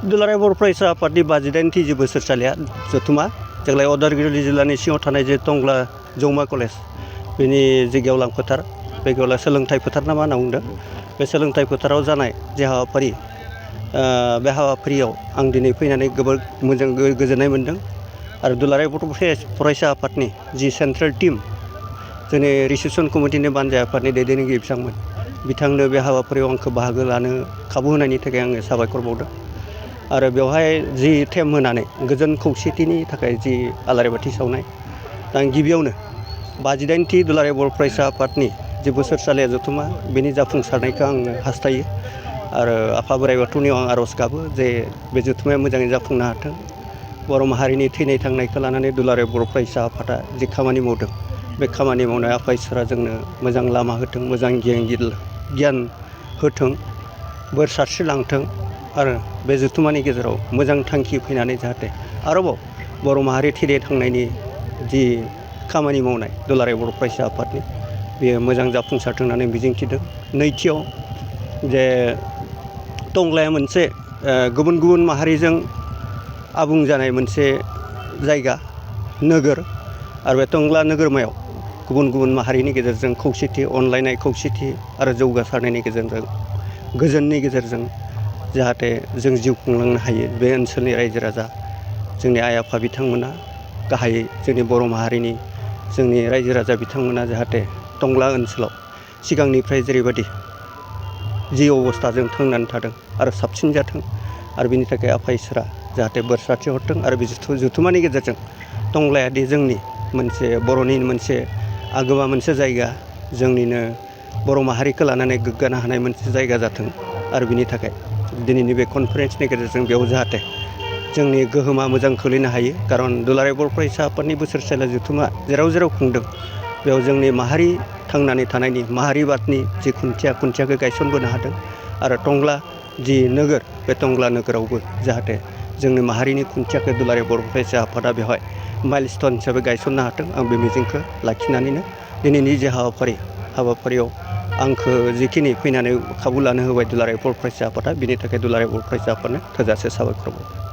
दुलाराय बर' फरायसा आफादनि 58थि जि बोसोरसालिया जथुमा देग्लाय उदालगुरि जिल्लानि सिङाव थानाय जे टंला जौमा कलेज बेनि जे गेवलां फोथार बे गेवलां सोलोंथाइ फोथार ना मा होनना बुंदों बे सोलोंथाइ फोथाराव जानाय जे हाबाफारि बे हाबाफारियाव आं दिनै फैनानै गोबां मोजां गोजोननाय मोन्दों आरो दुलाराय बर' फरायसा आफादनि जि सेन्ट्रेल टीम जोंनि रिसेपसन कमिटिनि बानजाय आफादनि दैदेनगिरि बिथांनो बे हाबाफारियाव आंखौ बाहागो लानो खाबु होनायनि थाखाय आङो साबायखर बावदों आरो बेवहाय जि थेम होनानै गोजोन खौसेथिनि थाखाय जि आलारि बाथि सावनाय दा गिबियावनो 58थि दुलाराय बर' फरायसा आफादनि जि बोसोरसालिया जथुमा बेनि जाफुंसारनायखौ आङो हास्थायो आरो आफा बोराइ बाथौनियाव आं आर'ज गाबो जे बे जथुमाया मोजाङै जाफुंनो हाथों बर' माहारिनि थैनाय थांनायखौ लानानै दुलाराय बर' फरायसा आफादा जि खामानि मावदों बे खामानि मावनाय आफा इसोरा जोंनो मोजां लामा होथों मोजां गियान होथों बोर सारस्रिलांथों आरो बे जथुमानि गेजेराव मोजां थांखि फैनानै जाहाथे आरोबाव बर' माहारि थैनाय थांनायनि जि खामानि मावनाय दुलाराय बर' फरायसा आफादनि बेयो मोजां जाफुंसारथों होननानै मिजिंथिदों नैथियाव जे टंलाया मोनसे गुबुन गुबुन माहारिजों आबुं जानाय मोनसे जायगा नोगोर आरो बे टंला नोगोरमायाव गुबुन गुबुन माहारिनि गेजेरजों खौसेथि अनलायनाय खौसेथि आरो जौगासारनायनि गेजेरजों गोजोननि गेजेरजों जाहाथे जों जिउ खुंलांनो हायो बे ओनसोलनि रायजो राजा जोंनि आइ आफा बिथांमोना गाहायै जोंनि बर' माहारिनि जोंनि रायजो राजा बिथांमोना जाहाथे टंला ओनसोलाव सिगांनिफ्राय जेरैबायदि जि अबस्थाजों थांनानै थादों आरो साबसिन जाथों आरो बिनि थाखाय आफा इसोरा जाहाथे बोर सारस्रि हरथों आरो बे जथुमानि गेजेरजों टंलायादि जोंनि मोनसे बर'नि मोनसे आगोमा मोनसे जायगा जोंनिनो बर' माहारिखौ लानानै गोग्गानो हानाय मोनसे जायगा जाथों आरो बिनि थाखाय दिनैनि बे कनफारेन्सनि गेजेरजों बेयाव जाहाथे जोंनि गोहोमा मोजां खोलैनो हायो खारन दुलाराय बर' फरायसा आफादनि बोसोरसालिया जथुमा जेराव खुंदों बेयाव जोंनि माहारि थांनानै थानायनि माहारिबादनि जि खुन्थियाखौ गायसनबोनो हादों आरो टंला जि नोगोर बे टंला नोगोरावबो जाहाथे जोंनि माहारिनि खुन्थियाखौ दुलाराय बर' फरायसा आफादा बेवहाय माइलस्टन हिसाबै गायसननो हाथों आं बे मिजिंखौ लाखिनानैनो दिनैनि जे हाबाफारियाव आंखौ जिखिनि फैनानै खाबु लानो होबाय दुलाराय बर' फरायसा आफादा बिनि थाखाय दुलाराय बर' फरायसा आफादनो थोजासे साबायखर बावबाय।